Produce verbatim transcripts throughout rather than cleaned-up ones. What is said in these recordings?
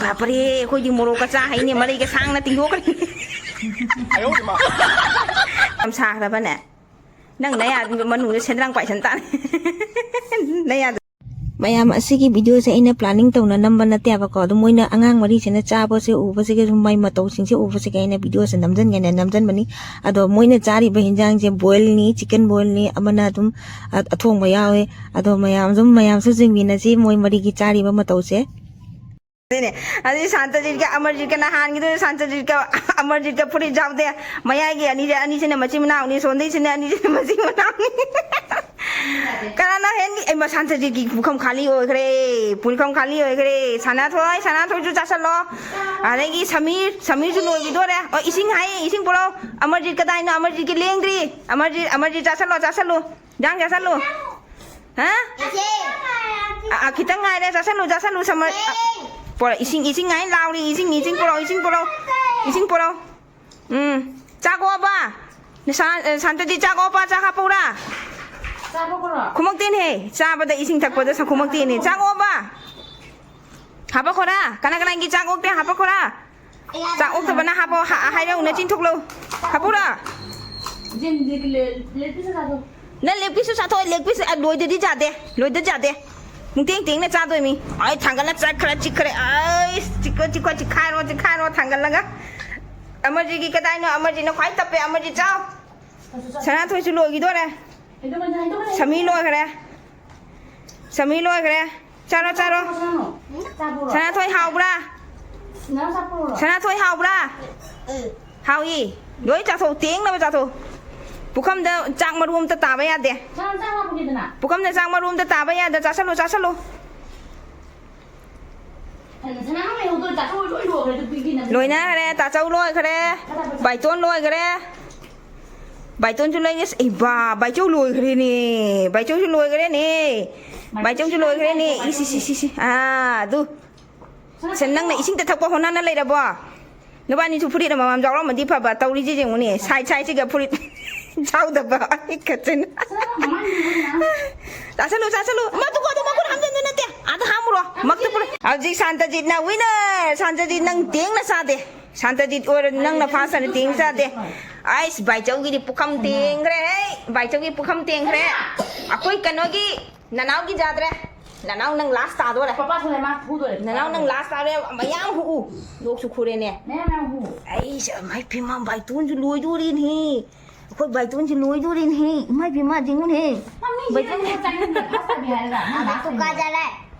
ꯕꯥꯄꯔꯦ, ꯑꯩꯈꯣꯏꯗꯤ ꯃꯣꯔꯣꯛꯀ ꯆꯥ ꯍꯩꯅꯦ, ꯃꯔꯩꯒ ꯁꯥꯡꯅ ꯇꯤꯡꯊꯣꯛꯈ꯭ꯔꯦ꯫ ꯌꯥꯝ ꯁꯥꯈ꯭ꯔꯕꯅꯦ꯫ ꯅꯪ ꯅꯌꯥ ꯃꯅꯨꯡꯗ ꯁꯦꯟꯗ꯭ꯔꯥꯡ ꯄꯥꯏꯁꯟ ꯇꯥꯔꯦ꯫ ꯅꯌꯥꯗ꯫ ꯃꯌꯥꯝ, ꯑꯁꯤꯒꯤ ꯚꯤꯗꯤꯑꯣꯁꯦ ꯑꯩꯅ planning ꯇꯧꯅ ꯅꯝꯕ ꯅꯠꯇꯦꯕꯀꯣ꯫ ꯑꯗꯨꯝ ꯃꯣꯏꯅ, ꯑꯉꯥꯡ ꯃꯔꯤꯁꯤꯅ ꯆꯥꯕꯁꯦ ꯎꯕꯁꯤꯒ, ꯁꯨꯝ ꯃꯥꯏ ꯃꯇꯧꯁꯤꯡꯁꯦ ꯎꯕꯁꯤꯒ ꯑꯩꯅ ꯚꯤꯗꯤꯑꯣꯁꯦ ꯅꯝꯖꯟꯒꯦꯅ ꯅꯝꯖꯟꯕꯅꯤ꯫ ꯑꯗꯣ ꯃꯣꯏꯅ ꯆꯥꯔꯤꯕ ꯍꯤꯟꯖꯥꯡꯁꯦ boilꯅꯤ, chicken boilꯅꯤ, ꯑꯃꯅ ꯑꯗꯨꯝ, ꯑ, ꯑꯊꯣꯡꯕ ꯌꯥꯎꯋꯦ꯫ ꯑꯗꯣ ꯃꯌꯥꯝ ꯁꯨꯝ, ꯃꯌꯥꯝꯁꯨ ꯌꯦꯡꯃꯤꯟꯅꯁꯤ ꯃꯣꯏ ꯃꯔꯤꯒꯤ ꯆꯥꯔꯤꯕ ꯃꯇꯧꯁꯦ꯫ ꯑꯗꯨꯅꯦ꯫ ꯑꯗꯨꯗꯤ ꯁꯥꯟꯇꯖꯤꯠꯀ ꯑꯃꯔꯖꯤꯠꯀꯅ ꯍꯥꯟꯈꯤꯗꯣꯏꯅꯦ꯫ ꯁꯥꯟꯇꯖꯤꯠꯀ ꯑꯃꯔꯖꯤꯠꯀ ꯐꯨꯔꯤꯠ ꯌꯥꯎꯗꯦ꯫ ꯃꯌꯥꯏꯒꯤ ꯑꯅꯤꯁꯦ, ꯑꯅꯤꯁꯤꯅ ꯃꯆꯤꯟ ꯃꯅꯥꯎꯅꯤ, ꯁꯣꯟꯗꯩꯁꯤꯅ ꯑꯅꯤꯁꯤꯅ ꯃꯆꯤꯟ ꯃꯅꯥꯎꯅꯤ꯫ ꯀꯅꯥꯅ ꯍꯦꯟꯒꯤ? ꯑꯩ, ꯃ-, ꯁꯥꯟꯇꯖꯤꯠꯀꯤ ꯄꯨꯈꯝ ꯈꯥꯂꯤ ꯑꯣꯏꯈ꯭ꯔꯦ꯫ ꯄꯨꯈꯝ ꯈꯥꯂꯤ ꯑꯣꯏꯈ꯭ꯔꯦ꯫ ꯁꯅꯥꯊꯣꯏ, ꯁꯅꯥꯊꯣꯏꯁꯨ ꯆꯥꯁꯜꯂꯣ꯫ ꯑꯗꯒꯤ ꯁꯃꯤꯔ, ꯁꯃꯤꯔꯁꯨ ꯂꯣꯏꯈꯤꯗꯣꯔꯦ꯫ ꯑꯣ, ꯏꯁꯤꯡ ꯍꯥꯏꯌꯦ, ꯏꯁꯤꯡ ꯄꯨꯔꯛꯑꯣ꯫ ꯑꯃꯔꯖꯤꯠ ꯀꯗꯥꯏꯅꯣ? ꯑꯃꯔꯖꯤꯠꯀꯤ ꯂꯦꯡꯗ꯭ꯔꯤ꯫ ꯑꯃꯔꯖꯤꯠ, ꯑꯃꯔꯖꯤꯠ ꯆꯥꯁꯜꯂꯣ, ꯆꯥꯁꯜꯂꯣ꯫ ꯌꯥꯝ ꯆꯥꯁꯜꯂꯨ꯫ ꯍꯥ? ꯏꯆꯦ꯫ ꯑ, ꯑ, ꯈꯤꯇꯪ ꯉꯥꯏꯔꯦ, ꯆꯥꯁꯜꯂꯨ, ꯆꯥꯁꯜꯂꯨ, ꯁꯃꯔ-, ꯑ, ꯏꯆꯦ꯫ ꯄꯣꯔꯛ-, ꯏꯁꯤꯡ, ꯏꯁꯤꯡ ꯍꯥꯏꯅ ꯂꯥꯎꯔꯤ, ꯏꯁꯤꯡ, ꯏꯁꯤꯡ ꯄꯨꯔꯛꯑꯣ, ꯏꯁꯤꯡ ꯄꯨꯔꯛꯑꯣ, ꯏꯁꯤꯡ ꯄꯨꯔꯛꯑꯣ꯫ ꯎꯝ, ꯆꯥꯛ ꯑꯣꯛꯑꯕ? ꯅꯁꯥ-, ꯑ, ꯁꯥꯟꯇꯗꯤ ꯆꯥꯛ ꯑꯣꯛꯄ, ꯆꯥꯛ ꯍꯥꯞꯄꯧꯔꯥ? ꯆꯥꯛ ꯍꯥꯞꯄꯧꯔꯣ? ꯈꯨꯃꯛꯇꯦꯅꯦꯍꯦ, ꯆꯥꯕꯗ ꯏꯁꯤꯡ ꯊꯛꯄꯗ ꯁ-, ꯈꯨꯃꯛꯇꯦꯅꯦ꯫ ꯆꯥꯛ ꯑꯣꯛꯑꯕ? ꯍꯥꯄꯛꯈꯣꯔꯥ? ꯀꯅꯥ ꯀꯅꯥꯒꯤ ꯆꯥꯛ ꯑꯣꯛꯇꯦ ꯍꯥꯄꯛꯈꯣꯔꯥ? ꯆꯥꯛ ꯑꯣꯛꯇꯕꯅ ꯍꯥꯄꯛꯑꯣ, ꯍꯥ-, ꯍꯥꯏꯔꯛꯎ, ꯅꯆꯤꯟ ꯊꯣꯛꯂꯛꯎ꯫ ꯍꯥꯄꯛꯎꯔꯥ? ꯅꯪ leg piece ꯆꯥꯊꯣꯛ, leg piece, ꯑ, ꯂꯣꯏꯗꯗꯤ ꯌꯥꯗꯦ, ꯂꯣꯏꯗꯗꯤ ꯌꯥꯗꯦ꯫ ꯃꯨꯛꯇꯦꯡ ꯇꯦꯡꯅ ꯆꯥꯗꯣꯏꯃꯤ꯫ ꯑꯩ ꯊꯥꯡꯒꯠꯂ ꯆꯠꯈ꯭ꯔꯦ, ꯆꯤꯛꯈ꯭ꯔꯦ꯫ ꯑꯩ ꯆꯤꯛꯈ꯭ꯔꯣ, ꯆꯤꯛꯈ꯭ꯔꯣ, ꯆꯤꯛꯈꯥꯏꯔꯣ, ꯆꯤꯛꯈꯥꯏꯔꯣ ꯊꯥꯡꯒꯠꯂꯒ꯫ ꯑꯃꯔꯖꯤꯠꯀꯤ ꯀꯗꯥꯏꯅꯣ? ꯑꯃꯔꯖꯤꯠꯅ ꯈ꯭ꯋꯥꯏ ꯇꯞꯄꯦ, ꯑꯃꯔꯖꯤꯠ ꯆꯥꯎ꯫ ꯁꯅꯥꯊꯣꯏꯁꯨ ꯂꯣꯏꯈꯤꯗꯣꯔꯦ꯫ ꯁꯃꯤ ꯂꯣꯏꯈ꯭ꯔꯦ꯫ ꯁꯃꯤ ꯂꯣꯏꯈ꯭ꯔꯦ꯫ ꯆꯥꯔꯣ, ꯆꯥꯔꯣ꯫ ꯁꯅꯥꯊꯣꯏ ꯍꯥꯎꯕ꯭ꯔꯥ? ꯁꯅꯥꯊꯣꯏ ꯍꯥꯎꯕ꯭ꯔꯥ? ꯍꯥꯎꯏ꯫ ꯂꯣꯏ ꯆꯥꯊꯣꯛ, ꯇꯦꯡꯅꯕ ꯆꯥꯊꯣꯛ꯫ ꯄꯨꯈꯝꯗ ꯆꯥꯛ ꯃꯔꯨ ꯑꯝꯇ ꯇꯥꯕ ꯌꯥꯗꯦ꯫ ꯄꯨꯈꯝꯗ ꯆꯥꯛ ꯃꯔꯨ ꯑꯝꯇ ꯇꯥꯕ ꯌꯥꯗꯦ꯫ ꯆꯥꯁꯜꯂꯨ, ꯆꯥꯁꯜꯂꯨ꯫ ꯂꯣꯏꯅꯈ꯭ꯔꯦ, ꯇꯥꯆꯧ ꯂꯣꯏꯈ꯭ꯔꯦ, ꯕꯥꯏꯇꯣꯟ ꯂꯣꯏꯈ꯭ꯔꯦ꯫ ꯕꯥꯏꯇꯣꯟꯁꯨ ꯂꯩꯔꯦ꯫ ꯏꯕꯥ, ꯕꯥꯏꯆꯧ ꯂꯣꯏꯈ꯭ꯔꯦꯅꯦ꯫ ꯕꯥꯏꯆꯧꯁꯨ ꯂꯣꯏꯈ꯭ꯔꯦꯅꯦ꯫ ꯕꯥꯏꯆꯧꯁꯨ ꯂꯣꯏꯈ꯭ꯔꯦꯅꯦ꯫ ꯏꯁ, ꯏꯁ, ꯏꯁ, ꯏꯁ꯫ ꯑꯥ, ꯑꯗꯨ꯫ ꯁꯦ, ꯅꯪꯅ ꯏꯁꯤꯡ ꯇꯊꯛꯄ ꯍꯣꯠꯅꯅ ꯂꯩꯔꯕꯣ? ꯅꯕꯥꯅꯤꯁꯨ ꯐꯨꯔꯤꯠ ꯑꯃꯃꯝ ꯌꯥꯎꯔꯝꯃꯗꯤ ꯐꯕ꯫ ꯇꯧꯔꯤꯁꯤ ꯌꯦꯡꯉꯨꯅꯦ꯫ Side sideꯁꯤꯒ ꯐꯨꯔꯤꯠ ꯌꯥꯎꯗꯕ꯫ ꯑꯩ ꯈꯠꯆꯩꯅ꯫ ꯆꯥꯁꯜꯂꯨ, ꯆꯥꯁꯜꯂꯨ꯫ ꯃꯥ ꯇꯨꯀꯣ, ꯑꯗꯨ ꯃꯈꯨꯠ ꯍꯥꯝꯖꯟꯗꯣꯏ ꯅꯠꯇꯦ꯫ ꯑꯥꯗ ꯍꯥꯝꯃꯨꯔꯣ, ꯃꯛꯇ ꯄꯨꯔꯣ꯫ ꯍꯧꯖꯤꯛ ꯁꯥꯟꯇꯖꯤꯠꯅ winner꯫ ꯁꯥꯟꯇꯖꯤꯠ, ꯅꯪ ꯇꯦꯡꯅ ꯆꯥꯗꯦ꯫ ꯁꯥꯟꯇꯖꯤꯠ ꯑꯣꯏꯔ ꯅꯪꯅ first ꯑꯣꯏꯅ ꯇꯦꯡ ꯆꯥꯗꯦ꯫ ꯑꯩꯁ, ꯕꯥꯏꯆꯧꯒꯤꯗꯤ ꯄꯨꯈꯝ ꯇꯦꯡꯈ꯭ꯔꯦ꯫ ꯍꯦ, ꯕꯥꯏꯆꯧꯒꯤ ꯄꯨꯈꯝ ꯇꯦꯡꯈ꯭ꯔꯦ꯫ ꯑꯩꯈꯣꯏ ꯀꯩꯅꯣꯒꯤ ꯅꯅꯥꯎꯒꯤ ꯖꯥꯗ꯭ꯔꯦ꯫ ꯅꯅꯥꯎ ꯅꯪ last ꯇꯥꯗꯣꯔꯦ꯫ ꯄꯄꯥ ꯊꯣꯛꯂꯦ, ꯃꯥ ꯐꯨꯗꯣꯔꯦ꯫ ꯅꯅꯥꯎ ꯅꯪ last ꯇꯥꯔꯦ꯫ ꯃꯌꯥꯝ ꯍꯨꯎ꯫ ꯅꯣꯛꯁꯨ ꯈꯨꯔꯦꯅꯦ꯫ ꯃꯌꯥꯝ ꯃꯌꯥꯝ ꯍꯨ꯫ ꯑꯩꯁꯦ, ꯃꯥꯏ ꯄꯦꯝꯃ, ꯕꯥꯏꯇꯣꯟꯁꯨ ꯂꯣꯏꯗꯣꯔꯤꯅꯦꯍꯦ꯫ ꯑꯩꯈꯣꯏ ꯕꯥꯏꯇꯣꯟꯁꯦ ꯂꯣꯏꯗꯣꯔꯦꯅꯦꯍꯦ, ꯏꯃꯥꯏ ꯄꯦꯝꯃ, ꯌꯦꯡꯉꯨꯅꯦꯍꯦ꯫ ꯃꯃꯤꯁꯦ ꯕꯥꯏꯇꯣꯟ ꯅꯪ ꯆꯥꯅꯤꯡꯗꯦ, ꯐꯥꯁ ꯇꯥꯕꯤ ꯍꯥꯏꯔꯒ ꯅꯪ ꯂꯥꯁ ꯑꯣꯏꯅ꯫ ꯇꯨꯀꯠꯆꯔꯦ꯫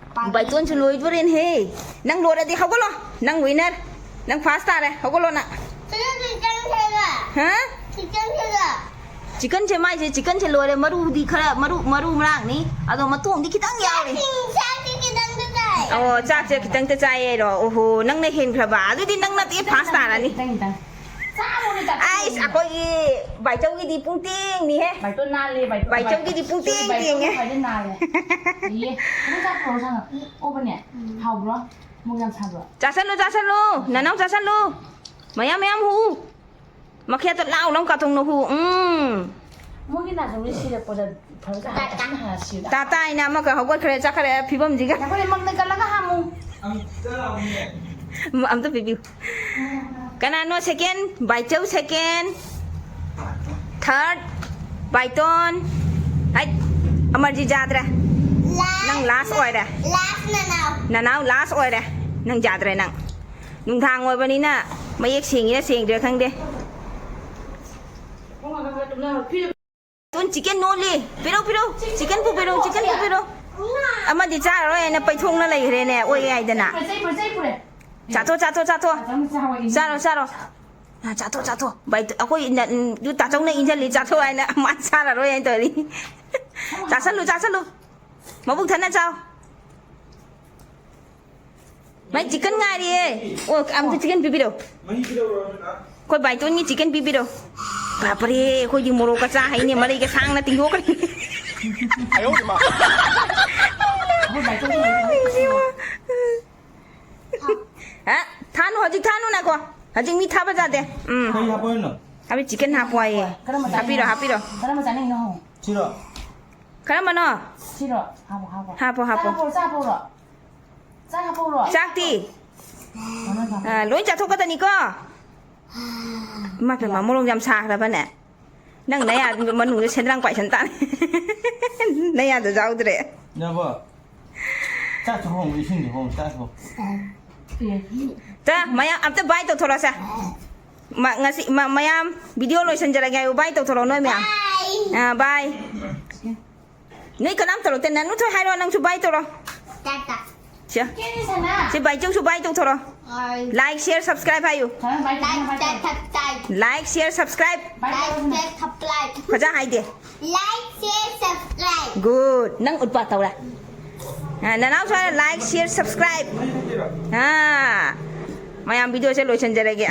ꯕꯥꯏꯇꯣꯟꯁꯨ ꯂꯣꯏꯗꯣꯔꯦꯅꯦꯍꯦ꯫ ꯅꯪ ꯂꯣꯏꯔꯗꯤ ꯍꯧꯒꯠꯂꯣ꯫ ꯅꯪ winner꯫ ꯅꯪ first ꯇꯥꯔꯦ꯫ ꯍꯧꯒꯠꯂꯣ ꯅꯪ꯫ ꯁꯤꯗ ꯆꯤꯛꯀꯟꯁꯦꯒ꯫ ꯍꯥ? ꯆꯤꯛꯀꯟꯁꯦꯒ꯫ ꯆꯤꯛꯀꯟꯁꯦ ꯃꯥꯏꯁꯦ, ꯆꯤꯛꯀꯟꯁꯦ ꯂꯣꯏꯔꯦ꯫ ꯃꯔꯨꯗꯤ ꯈꯔ, ꯃꯔꯨ, ꯃꯔꯨ ꯃꯔꯥꯡꯅꯤ꯫ ꯑꯗꯣ ꯃꯇꯣꯡꯗꯤ ꯈꯤꯇꯪ ꯌꯥꯎꯔꯤ꯫ ꯆꯥꯛꯁꯤ, ꯆꯥꯛꯁꯤ ꯈꯤꯇꯪꯗ ꯆꯥꯏ꯫ ꯑꯣ, ꯆꯥꯛꯁꯦ ꯈꯤꯇꯪꯇ ꯆꯥꯏꯌꯦꯔꯣ? ꯑꯣꯍꯣ, ꯅꯪꯅ ꯍꯦꯟꯈ꯭ꯔꯕ꯫ ꯑꯗꯨꯗꯤ ꯅꯪ ꯅꯠꯇꯦ, first ꯇꯥꯔꯅꯤ꯫ ꯈꯤꯇꯪ, ꯈꯤꯇꯪ꯫ ꯆꯥꯔꯣꯅꯦ, ꯆꯥꯊꯣꯛꯑꯣꯅꯦ꯫ ꯑꯩꯁ, ꯑꯩꯈꯣꯏꯒꯤ ꯕꯥꯏꯆꯧꯒꯤꯗꯤ ꯄꯨꯡ ꯇꯦꯡꯅꯤꯍꯦ꯫ ꯕꯥꯏꯇꯣꯟ ꯅꯥꯜꯂꯦ, ꯕꯥꯏꯇꯣꯟ, ꯕꯥꯏꯆꯧꯒꯤꯗꯤ ꯄꯨꯡ ꯇꯦꯡ ꯕꯥꯏꯇꯣꯟ ꯇꯦꯡꯉꯦ꯫ ꯈ꯭ꯋꯥꯏꯗꯩ ꯅꯥꯜꯂꯦ꯫ ꯏꯌꯦ, ꯑꯗꯨꯝ ꯆꯥꯊꯣꯛꯑꯣ, ꯁꯥꯅ꯫ ꯑꯣꯕꯅꯦ, ꯍꯥꯎꯕ꯭ꯔꯣ? ꯃꯣꯔꯣꯛ ꯌꯥꯝ ꯁꯥꯕ꯭ꯔꯣ? ꯆꯥꯁꯜꯂꯨ, ꯆꯥꯁꯜꯂꯨ, ꯅꯅꯥꯎ ꯆꯥꯁꯜꯂꯨ꯫ ꯃꯌꯥꯝ, ꯃꯌꯥꯝ ꯍꯨ꯫ ꯃꯈꯦꯠꯇ ꯂꯥꯎ ꯂꯥꯎ ꯀꯥꯊꯣꯡꯅ ꯍꯨ꯫ ꯎꯝ꯫ ꯃꯣꯏꯒꯤ ꯅꯥꯆꯣꯝꯁꯦ ꯁꯤꯔꯛꯄꯗ ꯐꯔꯒ ꯍꯥꯟꯅ ꯁꯤꯔ ꯇꯥ ꯇꯥꯏꯅ ꯑꯃꯈꯛ ꯍꯧꯒꯠꯈ꯭ꯔꯦ, ꯆꯠꯈ꯭ꯔꯦ ꯐꯤꯕꯝꯁꯤꯒ꯫ ꯅꯈꯣꯏꯗꯤ ꯃꯪꯗ ꯀꯜꯂꯒ ꯍꯥꯝꯃꯨ꯫ ꯑꯝꯇ ꯄꯤꯕꯤꯌꯨ꯫ ꯀꯅꯥꯅꯣ second? ꯕꯥꯏꯆꯧ second꯫ Third, ꯕꯥꯏꯇꯣꯟ꯫ ꯍꯥꯏꯠ, ꯑꯃꯔꯖꯤꯠ ꯌꯥꯗ꯭ꯔꯦ꯫ Last ꯅꯪ last ꯑꯣꯏꯔꯦ꯫ Last ꯅꯅꯥꯎ꯫ ꯅꯅꯥꯎ last ꯑꯣꯏꯔꯦ꯫ ꯅꯪ ꯌꯥꯗ꯭ꯔꯦ ꯅꯪ꯫ ꯅꯨꯡꯗꯥꯡ ꯑꯣꯏꯕꯅꯤꯅ ꯃꯌꯦꯛ ꯁꯦꯡꯉꯤꯔꯥ ꯁꯦꯡꯗ꯭ꯔꯤꯔꯥ ꯈꯪꯗꯦ꯫ ꯕꯥꯏꯇꯣꯟ chicken ꯅꯣꯜꯂꯤ꯫ ꯄꯤꯔꯧ, ꯄꯤꯔꯧ꯫ Chicken ꯄꯨꯕꯤꯔꯧ, chicken ꯄꯨꯕꯤꯔꯧ꯫ ꯑꯃꯗꯤ ꯆꯥꯔꯔꯣꯏ ꯍꯥꯏꯅ ꯄꯩꯊꯣꯛꯅ ꯂꯩꯈ꯭ꯔꯦꯅꯦ, ꯑꯣꯏ ꯍꯥꯏꯗꯅ꯫ ꯄꯨꯔꯦ, ꯆꯩ ꯄꯨꯔꯦ, ꯆꯩ ꯄꯨꯔꯦ꯫ ꯆꯥꯊꯣꯛ, ꯆꯥꯊꯣꯛ, ꯆꯥꯊꯣꯛ꯫ ꯑꯆꯥꯄꯣꯠ ꯆꯥꯕ ꯏꯟ- ꯆꯥꯔꯣ, ꯆꯥꯔꯣ꯫ ꯑ, ꯆꯥꯊꯣꯛ, ꯆꯥꯊꯣꯛ꯫ ꯕꯥꯏ, ꯑꯩꯈꯣꯏ ꯏꯟ-, ꯏꯟ-, ꯇꯥꯆꯧꯅ ꯏꯟꯖꯜꯂꯤ, ꯆꯥꯊꯣꯛ ꯍꯥꯏꯅ ꯃꯥ ꯆꯥꯔꯔꯣꯏ ꯍꯥꯏꯅ ꯇꯧꯔꯤ꯫ ꯆꯥꯁꯜꯂꯨ, ꯆꯥꯁꯜꯂꯨ꯫ ꯃꯕꯨꯛ ꯊꯟꯅ ꯆꯥꯎ꯫ ꯃꯥꯏ chicken ꯉꯥꯏꯔꯤꯌꯦ꯫ ꯑꯣ, ꯑꯝꯇ chicken ꯄꯤꯕꯤꯔꯣ꯫ ꯃꯍꯤ ꯄꯤꯔꯛꯎꯔꯣ, ꯑꯗꯨꯅ? ꯑꯩꯈꯣꯏ ꯕꯥꯏꯇꯣꯟꯒꯤ chicken ꯄꯤꯕꯤꯔꯣ꯫ ꯕꯥꯄꯔꯦ, ꯑꯩꯈꯣꯏꯗꯤ ꯃꯣꯔꯣꯛꯀ ꯆꯥ ꯍꯩꯅꯦ, ꯃꯔꯩꯒ ꯁꯥꯡꯅ ꯇꯤꯡꯊꯣꯛꯈ꯭ꯔꯦ꯫ ꯑꯩꯈꯣꯏ ꯕꯥꯏꯇꯣꯟꯒꯤ ꯍꯥ? ꯊꯥꯅꯨ, ꯍꯧꯖꯤꯛ ꯊꯥꯅꯨ, ꯉꯥꯏꯈꯣ꯫ ꯍꯧꯖꯤꯛ ꯃꯤ ꯊꯥꯕ ꯌꯥꯗꯦ꯫ ꯎꯝ꯫ ꯀꯔꯤ ꯍꯥꯞꯄꯣ ꯍꯥꯏꯅꯣ? ꯍꯥꯏꯕꯗꯤ chicken ꯍꯥꯞꯄꯣ ꯍꯥꯏꯌꯦ꯫ ꯀꯔꯝꯕ ꯍꯥꯞꯄꯤꯔꯣ, ꯆꯥꯅꯤꯡꯉꯤꯅꯣ? ꯍꯥꯞꯄꯤꯔꯣ꯫ ꯀꯔꯝꯕ ꯆꯥꯅꯤꯡꯉꯤꯅꯣ ꯍꯪꯉꯣ꯫ ꯁꯤꯔꯣ? ꯀꯔꯝꯕꯅꯣ? ꯁꯤꯔꯣ? ꯍꯥꯞꯄꯣ, ꯍꯥꯞꯄꯣ꯫ ꯍꯥꯞꯄꯣ, ꯍꯥꯞꯄꯣ꯫ ꯆꯥꯛ ꯍꯥꯞꯄꯣ, ꯆꯥꯛ ꯍꯥꯞꯄꯧꯔꯣ? ꯆꯥꯛ ꯍꯥꯞꯄꯧꯔꯣ? ꯆꯥꯛꯇꯤ? ꯃꯉꯥ ꯍꯥꯞꯄꯣ꯫ ꯑ, ꯂꯣꯏ ꯆꯥꯊꯣꯛꯀꯗꯅꯤꯀꯣ? ꯏꯃꯥ ꯄꯦꯃ, ꯃꯣꯔꯣꯛ ꯌꯥꯝ ꯁꯥꯈ꯭ꯔꯕꯅꯦ? ꯅꯪ ꯅꯌꯥ ꯃꯅꯨꯡꯗ ꯁꯦꯟꯗ꯭ꯔꯥꯡ ꯄꯥꯏꯁꯟ ꯇꯥꯔꯦ꯫ ꯅꯌꯥꯗꯣ ꯌꯥꯎꯗ꯭ꯔꯦ꯫ ꯌꯥꯕꯣ꯫ ꯆꯥꯛꯁꯨ ꯍꯣꯡꯉꯨ, ꯏꯁꯤꯡꯁꯨ ꯍꯣꯡꯉꯨ, ꯆꯥꯛꯁꯨ꯫ ꯑꯦ꯫ ꯆꯥ, ꯃꯌꯥꯝ ꯑꯝꯇ bye ꯇꯧꯊꯣꯔꯛꯑꯣ, ꯁꯦ꯫ ꯃ-, ꯉꯁꯤ, ꯃ-, ꯃꯌꯥꯝ video ꯂꯣꯏꯁꯟꯖꯔꯒꯦ ꯍꯥꯏꯌꯨ, bye ꯇꯧꯊꯣꯔꯛꯑꯣ ꯅꯣꯏ ꯃꯌꯥꯝ꯫ ꯑꯥ, bye꯫ ꯅꯣꯏ ꯀꯅꯥꯝ ꯇꯧꯔꯛꯇꯦ, ꯅꯅꯨ ꯊꯣꯏ ꯍꯥꯏꯔꯣ, ꯅꯪꯁꯨ bye ꯇꯧꯔꯣ꯫ ꯇꯥꯇꯥ꯫ ꯁꯦ꯫ ꯀꯦꯅꯤ ꯁꯅꯥ꯫ ꯁꯤ ꯕꯥꯏꯆꯧꯁꯨ bye ꯇꯧꯊꯣꯔꯛꯑꯣ꯫ ꯑꯥꯏ꯫ Like, share, subscribe ꯍꯥꯏꯌꯨ꯫ ꯁꯅꯥ bye ꯇꯧ, ꯂꯥꯏꯛ bye ꯇꯧ꯫ Subscribe. Like, share, subscribe꯫ Bye ꯇꯧ, ꯂꯥꯏꯛ ꯁꯅꯥ꯫ ꯁꯤꯌꯔ ꯁꯕꯁꯀ꯭ꯔꯥꯏꯕ꯫ ꯐꯖ ꯍꯥꯏꯗꯦ꯫ ꯂꯥꯏꯛ ꯁꯤꯌꯔ ꯁꯕꯁꯀ꯭ꯔꯥꯏꯕ꯫ Good. ꯅꯪ ꯎꯠꯄ ꯇꯧꯔꯦ꯫ ꯑ, ꯅꯅꯥꯎꯁꯨ ꯍꯥꯏꯔꯣ, like, share, subscribe꯫ ꯑꯥ, ꯃꯌꯥꯝ videoꯁꯦ ꯂꯣꯏꯁꯤꯟꯖꯔꯒꯦ꯫